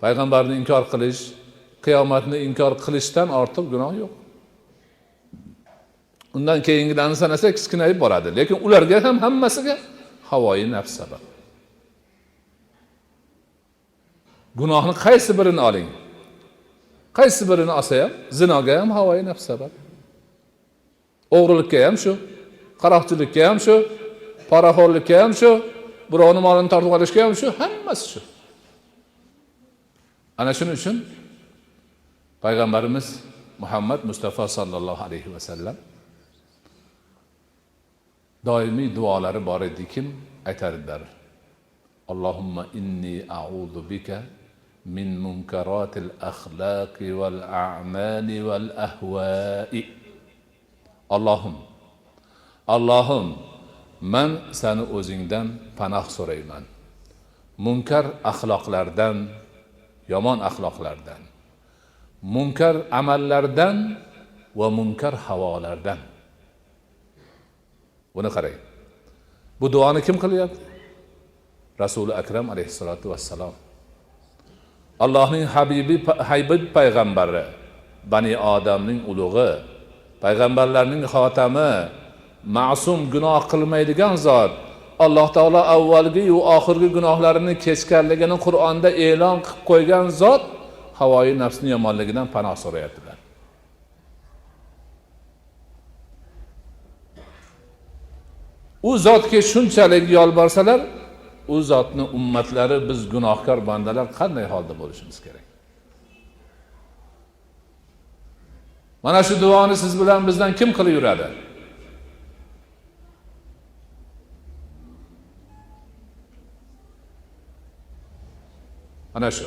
Payg'ambarni inkor qilish, qiyomatni inkor qilishdan ortiq gunoh yo'q. Undan keyingilarni sanasak kichkinayib boradi, lekin ularga ham hammasiga havoyi nafs sabab. Gunohni qaysi birini oling? Qaysi birini olsa ham, zinoga ham havoyi nafs sabab. O'g'rilikka ham shu, qaroqchilikka ham shu, poraxo'rlikka ham shu, birovning molini tortib olishga ham shu, hammasi shu. Ana shuning uchun payg'ambarimiz Muhammad Mustafa sallallohu alayhi va sallam doimiy duolari bor edikim, aytardilar: Allohumma inni a'udhu bika min munkaratil axlaqi val a'mali val ahva'i. Allohim, Allohim, men seni o'zingdan panoh so'rayman. Munkar axloqlardan, yomon axloqlardan, munkar amallardan va munkar havolardan. Buni qarang. Bu duoni kim qilyapti? Rasuli Akram alayhissalatu vassalom. Allohning habibi, habib payg'ambari, Bani Odamning ulug'i, payg'ambarlarning xotami, ma'sum gunoh qilmaydigan zot. Alloh taolo avvalgi va oxirgi gunohlarini kechganligini Qur'onda e'lon qilib qo'ygan zot havoyi nafsning yomonligidan panoh so'rayaptilar. U zotga shunchalik yolborsalar, u zotni ummatlari biz gunohkor bandalar qanday holda bo'lishimiz kerak? Mana shu duoni siz bilan bizdan kim qilib yuradi? Mana shu.